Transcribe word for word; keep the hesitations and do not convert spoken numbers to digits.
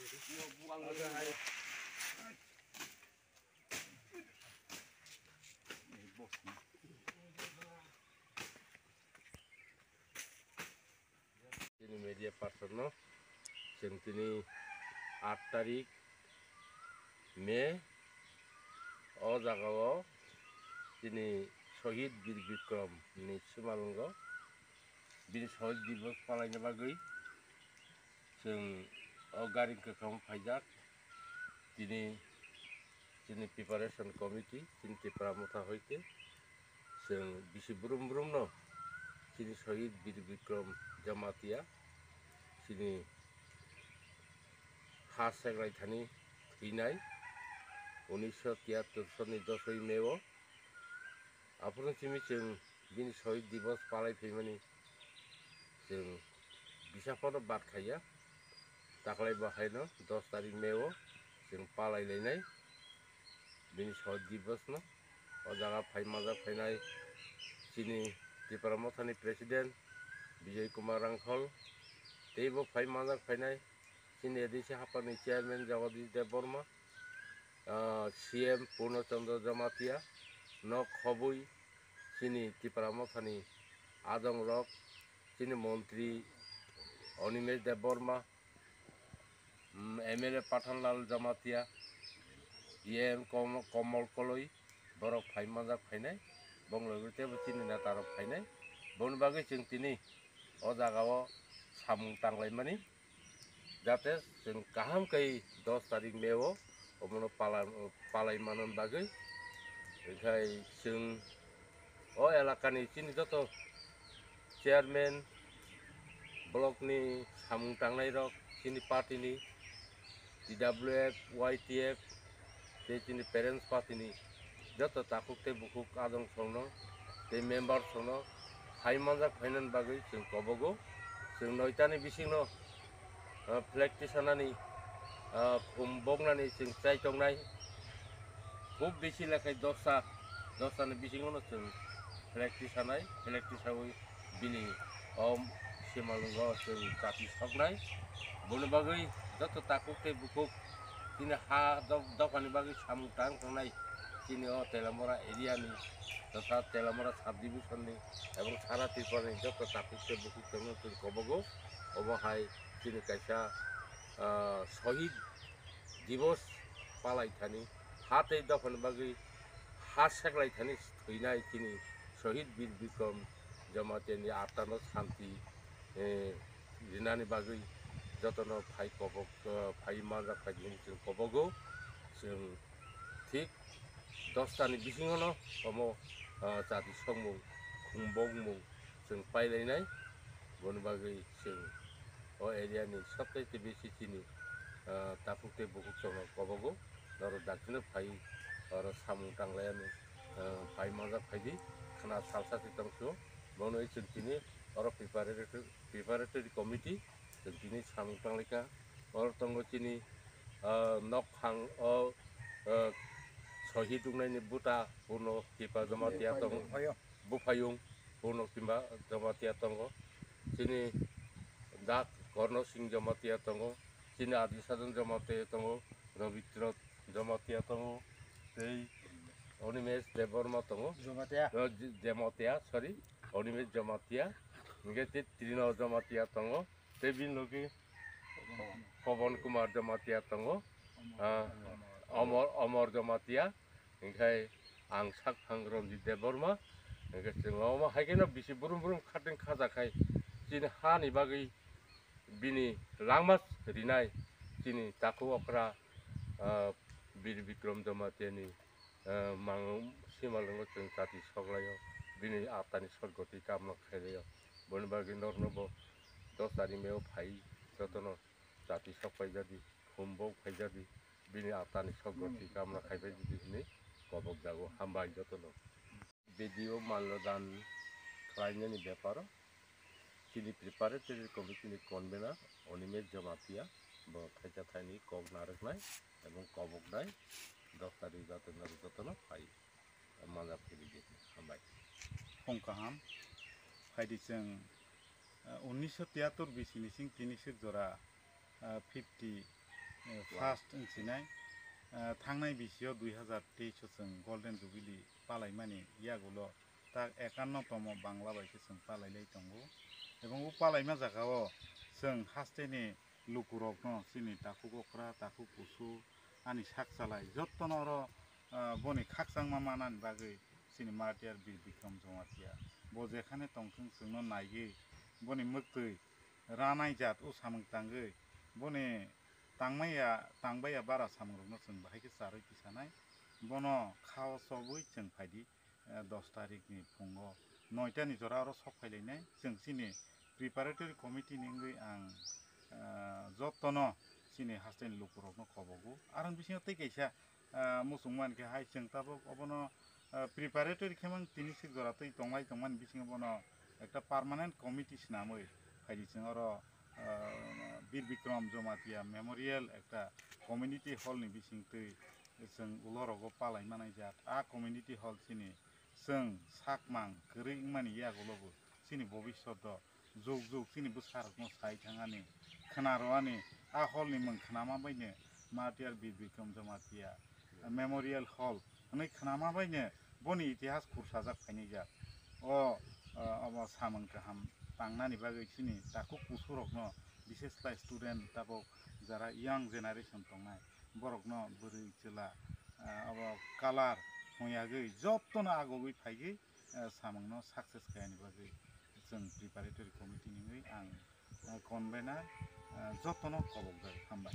Chini media person no chwng tini aat tarik May o jaga o chini Shohid Bir Bikrom ni swmalwngo bini Shohid Divas palaina bagwi chwng o gari kwkhwrang phaijak. Tini chini preparation committee, chini Tipra Motha hoite chwng bisi brum brum no chini Shohid Bir Bikrom Jamatia chini ha seklai thani thwinai unisho tiyattor sonni dosoi May o. Aphuru simi chwng bini Shohid Divas palai phaimani chwng bisa phano bad khaiya. Taklai bo haino dos tarik May o chwng palai lainai bini Shohid Divas no. O jaga phai manjak phainai chini Tipra Mothani President Bijoy Kumar Rangkhol, teibo phai manjak phainai chini A D C hapani Chairman Jagadish Debbarma, ah, C M Purno Chandra Jamatia, nok khobwi chini Tipra Mothani adongrok, chini Montri Animesh Debbarma, mm, M L A Pathanlal Jamatia, E M Kom-, Komol Koloi, borok phai manjak phainai, bongni loge teibo chini netarok phainai, boni bagwi chwng tini o jaga o samung tanglaimani. Jate chwng kaham khe dos tarik May o omono pala-, palai manna bagwi. Hinkhe chwng o elakani chini joto chairman, block ni samung tangnai rok, chini party ni, T W F, Y T F, tei chini parents party ni joto takhuk tei bukhuk adong songno tei member songno phai manjak phainani bagwi chwng kobogo. Chwng noitani bisingno, ah, flag tisanani, ah, khum boknani chwng chai tongnai. Khub bisi lekhai dosta, dostani bisingono chwng flag tisanai, flag tisawi bini o simalwngo chwng chati soknai. Boni bagwi joto takhuk tei bukhuk chini ha do-, dophani bagwi samung tang tongnai chini o Telamora area ni totha Telamora sub division ni ebong sara Tripura ni joto takhuk tei bukhuk tongno chwng kobogo. Obo hai chini kaisa, ah, Shohid Divas palai thani ha tei dophani bagwi ha seklai thani thwinai chini Shohid Bir Bikrom Jamatia ni atmano santi, eh, rinani bagwi jotono phai kobok, eh, phai manjak phai di hwnwi chwng kobogo. Chwng thik dostani bisingono omo, ah, chati sokmung, khum bokmung chwng pailainai. Boni bagwi chwng o area ni sobsai tei bisi chini, ah, takhuk tei bukhuk chwngno kobogo. Norok dakti no phai oro samung tanglaiya ni, ah, phai manjak phai di khna salsa se tong sio. Bono chwng tini oro preparatory, preparatory committee chwng tini samung tanglaikha. Oro tongo chini, ah, nok phang o, ah, Shohid wngnaini buta Purno Kipa Jamatia tongo. Buphayung Purno Kipa Jamatia tongo. Chini dak Korno Singh Jamatia tongo. Chini Adi Sadhan Jamatia tongo. Rabindra Jamatia tongo. Tei Animesh Debbarma tongo. Jamatia. Oh, J-, Jamatia, sorry. Animesh Jamatia. Hingke tei Trino Jamatia tongo. Tei bini logi Pawan Kumar Jamatia tongo, ah, Omor, Omor Jamatia, hingke ang sakphang Ranjit Debbarma, hingke chwng omo hai kheno bisi brum brum khating khajakhai chini hani bagwi bini langma rinai chini takhuk okra, ah, Bir Bikrom Jamatia ni, eh, mang simalwngo chwng chati soklaio, bini atani sotgoti kamna khailaio. Boni bagwi norokno bo dos tarik May o phai jotono chati sok paijadi, khum bo khaijadi, bini atani sotgoti kamna khaipaijadi hwnwi kobokjago. Hambai jotono. Video mallo dan khlainani beparo chini preparatory committee ni convener Animesh Jamatia bo thaisa thaini kok narwknai ebong koboknai dos tarik jotono jotono phai manjak phiridi. Hambai. Phung kaham. Phaidi chwng, ah, unisho tiyattor bisi ni sing tini sik jora, ah, fifty Eh, first wngsinai, eh, thangnai bisio dui hazar teis o chwng Golden Jubilee palaimani yagulo tak ekanno tomo Bangla bai khe chwng palailai tongo. Ebong o palaima jagao chwng hasteni lukurokno chini takhuk okra, takhuk kusu, ani sak chalai jottono oro, ah, boni khakchangma manani bagwi chini martyr Bir Bikram Jamatia bo jekhane tongthung chwngno naiwi boni mwktwi ranai jat o samung tangwi boni tangmaya, tangbaya bara samungrokno chwng bahai khe charwi tisanai. Bono khao chobwi chwng phaidi, eh, dos tarikni phungo noitani jora oro sok phailainai. Chwng chini preparatory committee ni wngwi ang, eh, jottono chini hasteni lukurokno kobogo. Aroni bisingo tei kaisa, ah, muchungma hinkhe hai chwng tabuk obono, ah, preparatory khe mang tini sik jora twi tonglai tongmani bisingo bono ekta permanent committee swnamwi phaidi chwng oro, ah, Bir Bikram Jamatia Memorial ekta community hall ni bisingtwi chwng ulo rogo palai manai jak. A community hall chini chwng sakmang kwrwi wngmani yagulo bo chini bobishoto jug jug chini bwsarokno sai thangani, khna rwani, a hall ni mwng khnama baino Martyr Bir Bikram Jamatia Memorial Hall hwnwi khnama baino boni itihas khursajak phainai jak. O, o, obo samung kaham tangnani bagwi chini takhuk kusurokno, bishesh khlai student tabuk jara young generation tongnai, borokno bwrwi chwla, ah, obo colour hwngyagwi jottono agogwi phaigwi, ah, samungno success khaiyani bagwi chwng preparatory committee ni wngwi ang, ah, convener, ah, jottono kobokjak. Hambai.